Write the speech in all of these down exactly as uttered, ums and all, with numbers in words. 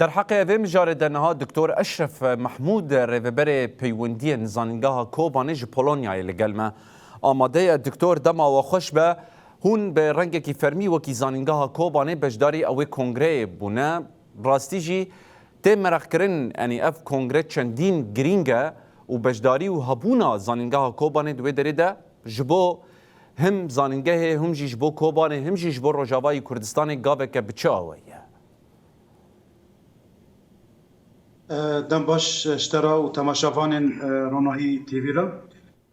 Derheqê vê mijarê de niha Doktor Eşref Mehmûd, rêveberê peywendiyên Zanîngeha Kobanê ji Polonyayê li gel me amade ye. Doktor, dema we xweş be. Hûn bi rengekî fermî wekî Zanîngeha Kobanê beşdarî ew ê kongreyê bûne. Rastî jî tê meraqkirin, yanî ev kongre çendîn girîng e û beşdarî û hebûna Zanîngeha Kobanê di wê derê de ji bo him zanîngehê, him jî ji bo Kobanê, him jî ji bo Rojavayî Kurdistanê gaveke bi çi awayî ye? E, dem baş ji te re û temaşevanên, e, Ronahî T V re.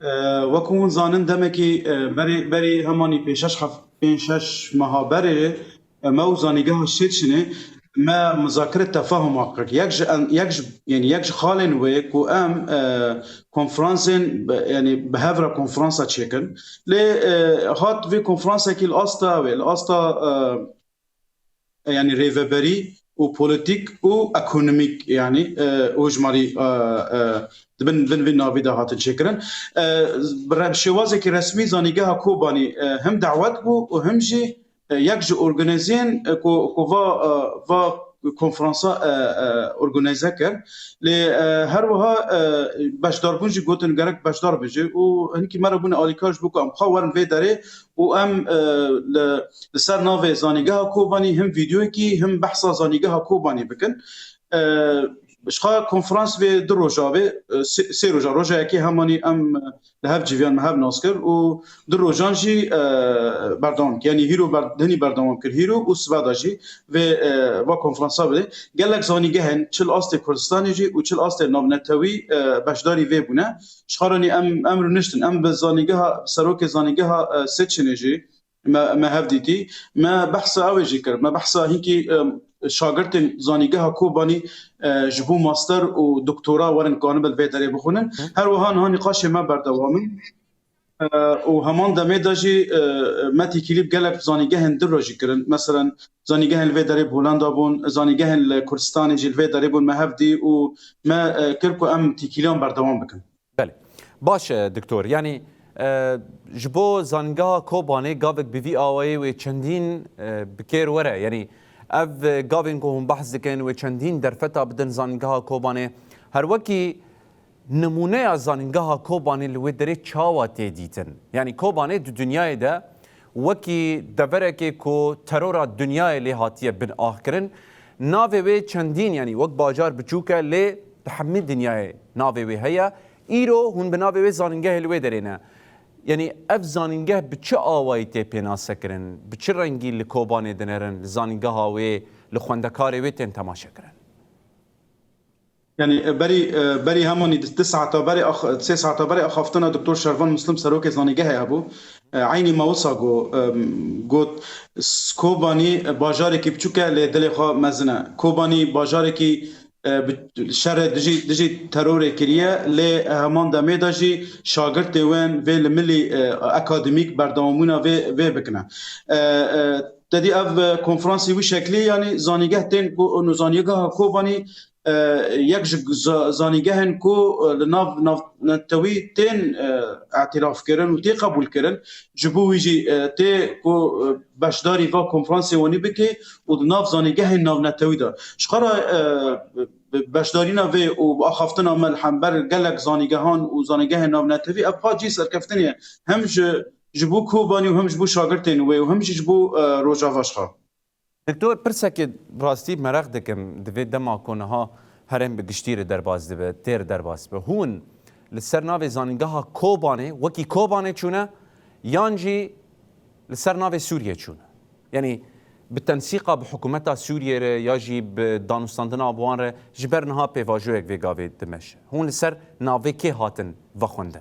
E, wekû hûn zanin, demekî, e, berê, berî hemanî pênc şeş hef-, pênc şeş meha berê, e, me û zanîgeha Şêçinê me muzakere tefahuma kir. Yek ji en-, yek ji, yanî yek ji xalên wê ku em, e, konferansên, bi-, yanî bi hev re konferansa çêkin. Lê, e, hat vê konferansekî li asta ew ê, li asta, e, yanî rêveberî û polîtîk û ekonomîk, yanî, e, û hejmarî, e, e, di bin, bin vê navî de hatin çêkirin. E, bi re-, şêwazekî resmî Zanîgeha Kobanî, e, him dawet bû û him jî, e, yek ji organîzên, e, ku, ku va, e, va konferansa, e, e, organîze kir. Lê, e, her wiha, e, beşdarbûn jî gotin gerek beşdar bêje û hinkî me re bûne alîkar ji bo ku em xwe werin vê derê û em, e, li, li ser navê Zanîgeha Kobanî him vîdeoyekî, him behsa Zanîgeha Kobanî bikin. E, ji xwe konferans vê du roja vê, e, sê, sê roja, roja yekê hemanî em, e, li hev civiyan me hev nas kir û du rojan jî, e, berdewam kir. Yanî hîro ber-, hinî berdewam kir, hîro û sibeda jî vê, e, va konferansa bidê. Gelek zanîgehên çi li astê Kurdistanê jî û çi li astê navnetewî, e, beşdarî vê bûne. Ji xwe re nî em, em rûniştin, em bi zanîgeha, serokê zanîgeha, e, Seçinê jî me, me hev dîtî. Me behsa ew ê jî kir. Me behsa hinkî, e, şagirtên zanîgeha Kobanî, e, ji bo master û doktora werin kanibin vê derê bixwînin. Hı. Her wiha niha nîqaşê me berdewam in. E, û heman demê de jî, e, me têkilî bi gelek zanîgehên din re jî kirin. Meselen, zanîgehên li vê derê bi Holanda bûn, zanîgehên li Kurdistanê jî li vê derê bûn, me hev dî û me, e, kir ku em têkiliyan berdewam bikin. Belê. Baş e, doktor. Yanî, e, ji bo Zanîngeha Kobanê gavek bi vî awayî wê çendîn, e, bi kêr were. Yanî, ev, e, gavên ku hûn behs dikin wê çendîn derfeta bidin Zanîngeha Kobanê. Her wekî nimûneya Zanîngeha Kobanê li wê derê çawa tê dîtin? Yanî Kobanê di dinyayê de wekî deverekê ku terora dinyayê lê hatiye bin axkirin, navê wê çendîn, yanî wek bajar biçûk e, lê di hemî dinyayê navê wê heye. Îro hûn bi navê wê zanîngehê li wê derê ne. Yanî ev zanîngeh bi çi awayî tê pênasekirin? Bi çi rengî li Kobanê dinerin? Li zanîngeha wê, li xwendekarê wê tên temaşekirin? Yanî, e, berî, e, berî hemanî di, di saeta berê ax-, sê saeta berê axaftina Doktor Şervan Muslim, serokê zanîngehê hebû. E, eynî me wisa got, e, got, s-, Kobanî, e, bajarekî biçûk e, lê dilê xwe mezin e. Kobanî bajarekî, e, bi, şerê dijî, dijî terorê kiriye, lê heman demê de jî şagirtê wen vê li milî, e, akademîk berdewamîna vê, vê bikine. E, e, te dî ev, e, konferansî wî şeklî, yanî zanîgeh tên ku, û zanîgeha Kobanî, e, yek ji za-, zanîgehên ku, e, li nav, navnetewî tên, e, îtirafkirin û tê qebûlkirin, ji bo wî jî, e, tê ku, e, beşdarî va konferansê wanî bike û di nav zanîgehên navnetewî de. Ji xwe re, e, be-, beşdarîna vê û axaftina me li hember gelek zanîgehan û zanîgehên navnetewî, ev pa cî serkeftinê ye. Hem ji, ji bo Kobanî û hem ji bo şagirtên wê û hem jî ji bo, e, Rojava ji xwe. Doktor, pirsekê rastî meraq dikim, di vê dema ku niha herêm bi giştî re derbas dibe, tê re derbas dibe. Hûn li ser navê zanîngeha Kobanê, wekî Kobanê çûne, yan jî li ser navê Sûriyê çûne? Yanî bi tensîqa bi hikûmeta Sûriyê re ya jî bi danûstandina bi wan re, ji ber niha pêvajoyek vê gavê dimeşe. Hûn li ser navê kê hatin vexwendin?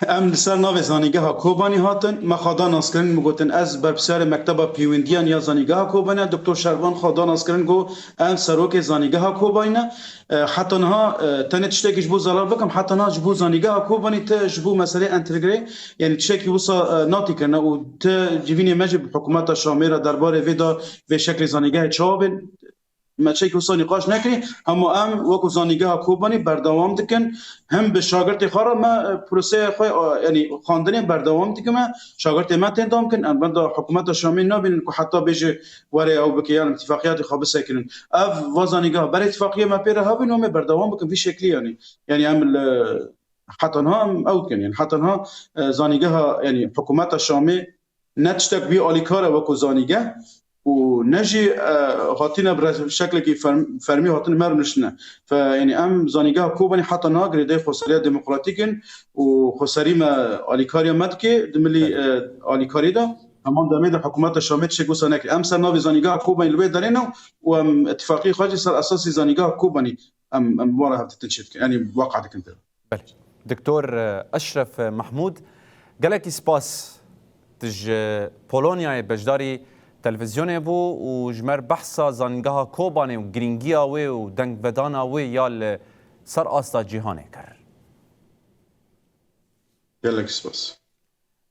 Em li ser navê Zanîngeha Kobanî hatin, me xwe da naskirin, min gotin, ez berpirsiyarê Mekteba Pêwendiyan ya Zanîngeha Kobanî ya, Doktor Şervan xwe da naskirin, got, em serokê Zanîngeha Kobanî ne. E, heta niha, e, tenê tiştekî ji bo zelal bikim, heta niha ji bo Zanîngeha Kobanî te ji bo meselê entegre, yanî tiştekî wisa, e, natî kirine û te civînê me jî bi hikûmeta Şamê re derbarê vê de vê şeklê zanîngehê çawa bên? me çek wisa nîqaş nekirî, hema em wekû Zanîngeha Kobanî berdewam dikin. Him bi şagirtê xwe re me, e, proseya xwe, e, yanî xwendinê berdewam dikime. Şagirtê me tên dam kin, em benda hikûmeta Şamê nabînin ku heta bêje were ew bike yan îtîfaqiyatê xwe bisekirin. Ev va zanîngeha berê îtîfaqiyê me pê re hebin û em ê berdewam bikin vî şeklî yanî. Yanî em li heta niha em ew dikin. Yanî heta niha, e, zanîngeha, yanî hikûmeta Şamê ne tiştek wî alîkar e wekû zanîngeh û ne jî, e, hatine bi re-, şeklekî ferm-, fermî hatine me re niştine. Fe, yanî em zanîngeha Kobanî heta niha girêdayî xweseriya demokratîk in û xweserî me alîkariya me dike di milî, e, alîkarî de. Heman demê de hikûmeta Şamê tiştek wisa nekir. Em ser navê zanîngeha Kobanî li wê derê ne û em îtîfaqiyê xwe jî ser esasî zanîngeha Kobanî em, em wara hevdîtin çêdikin. Yanî weqa dikin. Belê. Doktor, e, Eşref, e, Mehmûd, gelekî spas. Tu ji Polonyayê beşdarî televîzyonê bû û ji me re behsa zanîngeha Kobanê û girîngiya wê û dengvedana wê ya li ser asta cîhanê kir. Gelek spas.